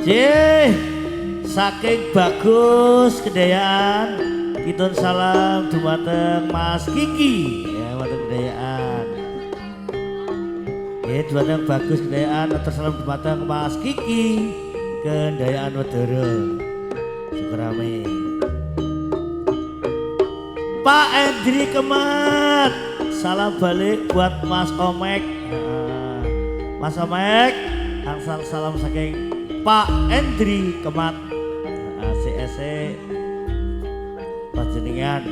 Jih, saking Bagus Kendayaan kitun salam dumateng Mas Kiki ya dumateng Kendayaan. Ya dumateng Bagus Kendayaan atur salam dumateng Mas Kiki Kendayaan Wedara. Sukarame. Pak Endri Kemat, salam balik buat Mas Omek. Mas Omek, angsal salam saking Pak Endri Kemat. CSC panjenengan.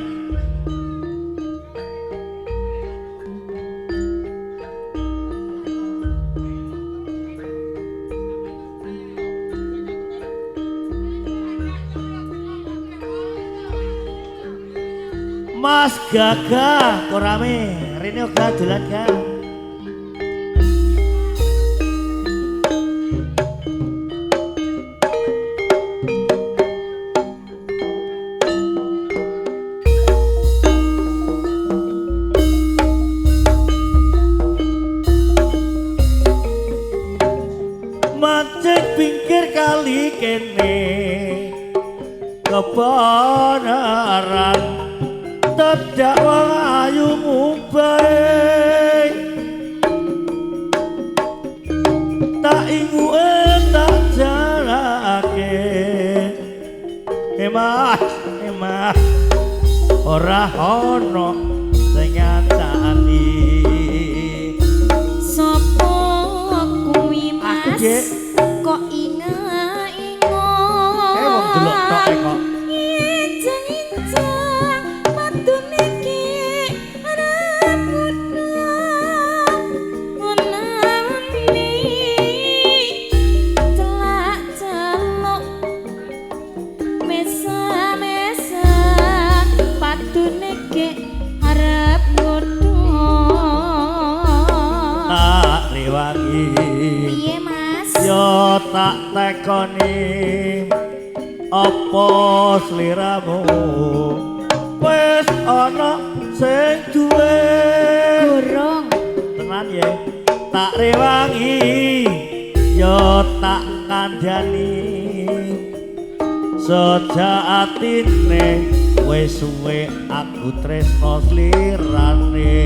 Mas Gagah korame rene uga dolan ga. Mancing pinggir kali kene kebenaran tedak wong ayu ngubae tak inguke tak jalake emas emas ora ono sing ngancani. Sopo kuwi Mas? Kok inga-inga? Wong delok tok kok. Injeng-injeng padune iki arep ngono. Ngunani celak-celuk mesa-mesa padune iki arep ngono. Tak rewangi. Piye Mas? Yo tak tekoni apa sliramu wis ana sing duwe. Gorong tenan ya. Tak rewangi yo tak kandhani sejatine wis suwe aku tresno slirane.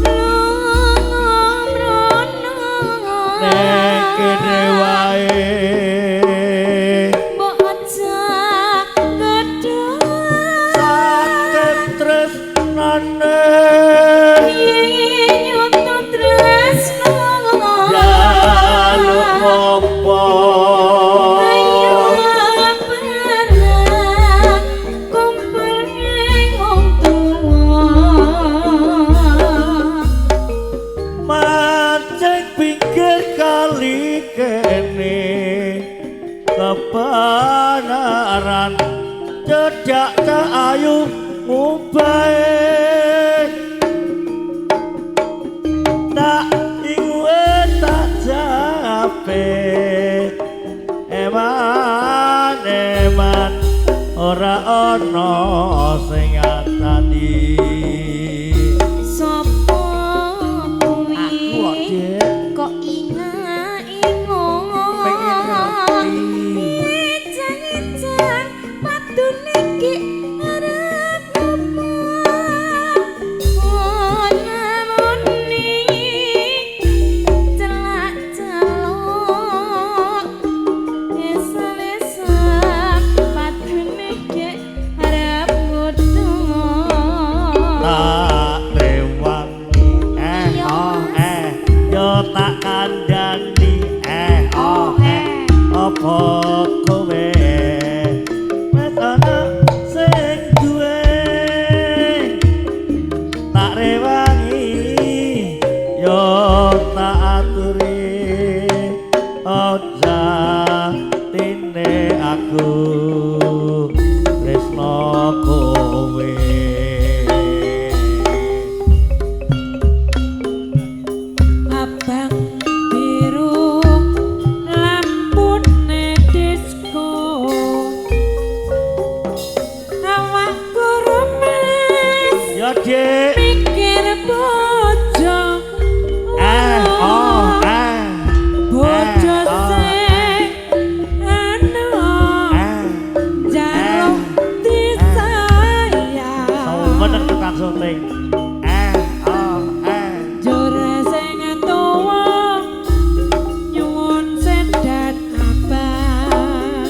Lunga mrono nek kene wae mbok aja gedhe saking tresnane nyoto tresno jaluk ngopo ayo bareng kumpul ning wong tuwa mancing pinggir kali kene kebenaran cedak ayu ngubae tak inguwe tak jape eman eman ora ana sing ngatani. Sopo kuwi? Aku kok, Dik. Kok inga-inga Pengen ngerti. Ijang-ijang padune iki arep ngopo? Ngunani celak-celuk esa-esa padune iki arep ngono. Tak rewangi eh Iya, oh Mas. eh yo tak kandhani eh oh eh apa kowe wis ana sing duwe tak rewangi yo tak aturi jatine aku tresno kowe. Abang biru lampune disco awakku remes Ya Dik. mikir Salting. Eh oh eh. Jore sing tuwa nyuwun sedan abang.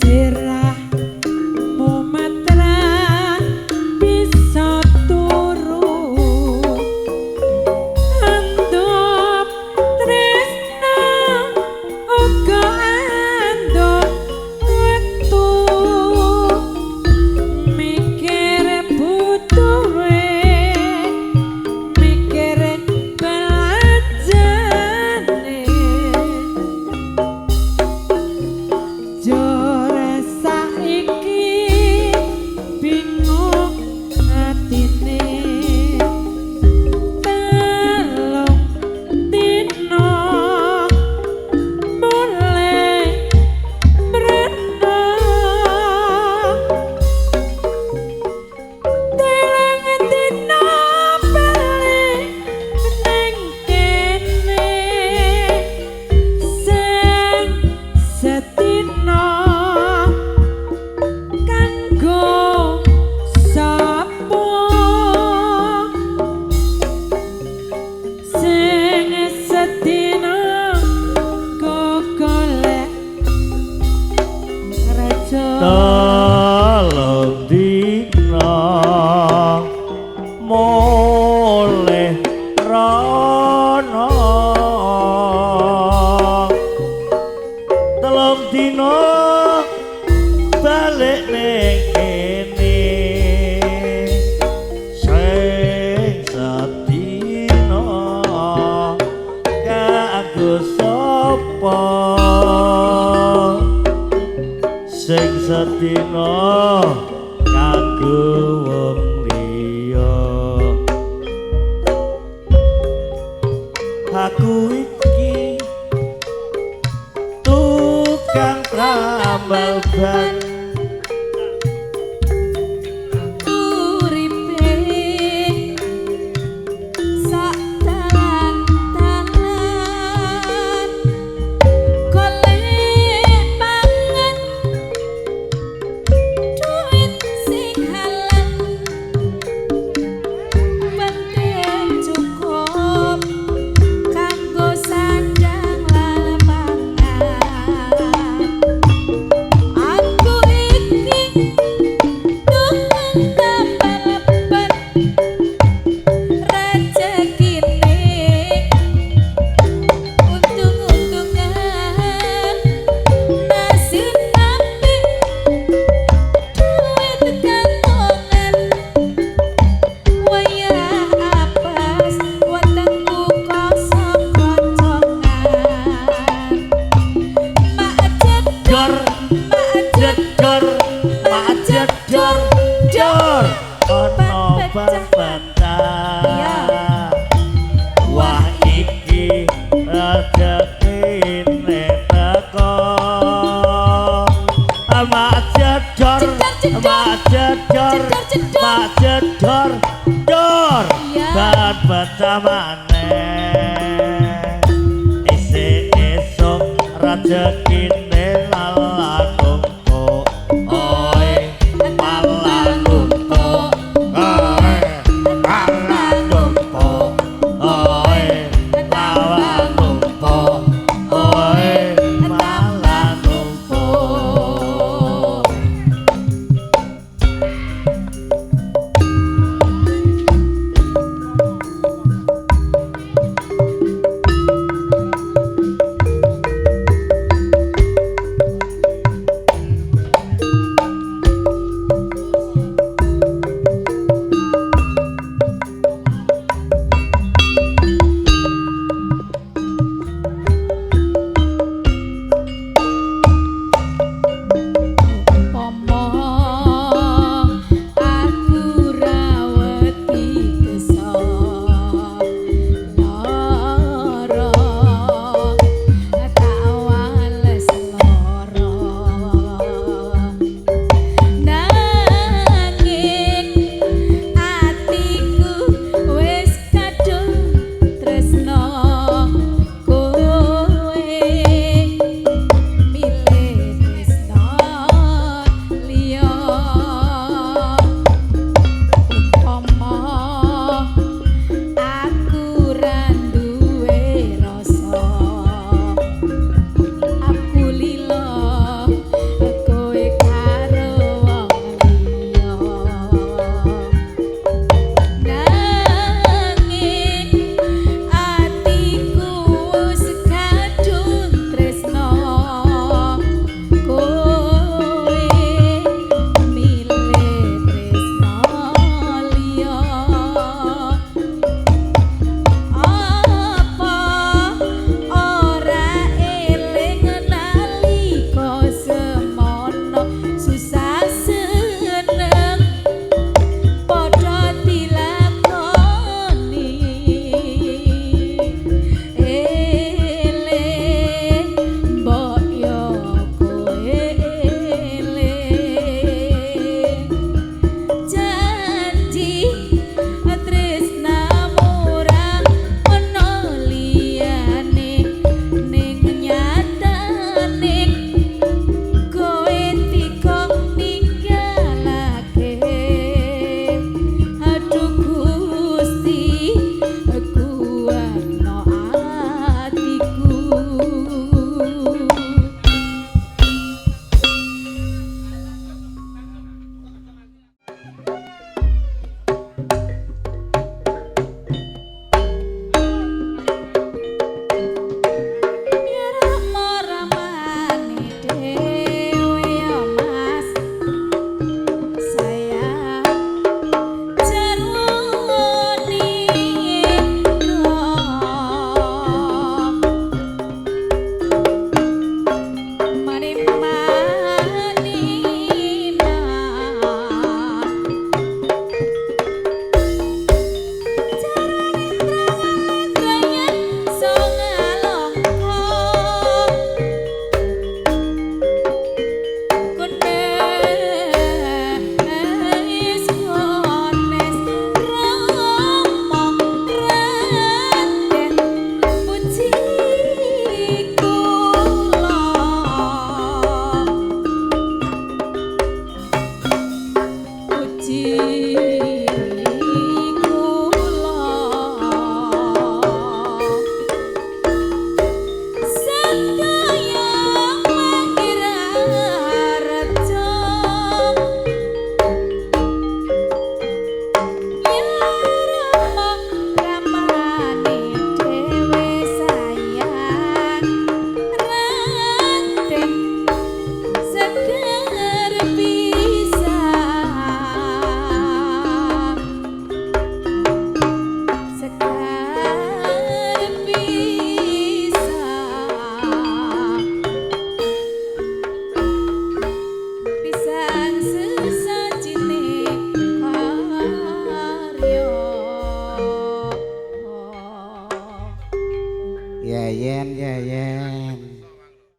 Sirah mumetra bisa turu. Andhop tresna uga andhop wektu. Mikir butuhe, mikir belanjane. Jore saiki bingung atine. Telung dina mulai mrena. Telung dina bali ning kene. Sing sedina kanggo sapa? Sing sedina golek raja. Telung dina mulih rono. Telung dina balik ning kene. Sing sedina kanggo sapa? Sing sedina kanggo wong liya. Aku iki tukang tambal ban. Uripe sak dalan-dalan golek pangan duit sing halal penting cukup kanggo sandang lan pangan. Aku iki tukang tambal ban, rejekine untung-untungan, nasib apik duit kantongan. Wayah apes wetengku kosong kocongan. Mak jedor, Dor mak jedor, mak jedor dor, ono Ban ban pecah. Iya. Wah iki rejekine teko. Mak jedor, Jedor, jedor. mak jedor, Jedor, jedor. mak jedor dor, Iya. ban pecah maneh. Isih esuk rejekine malah numpuk. Oe malah numpuk. Oe malah numpuk. Oe malah numpuk. Oe malah numpuk. Siji.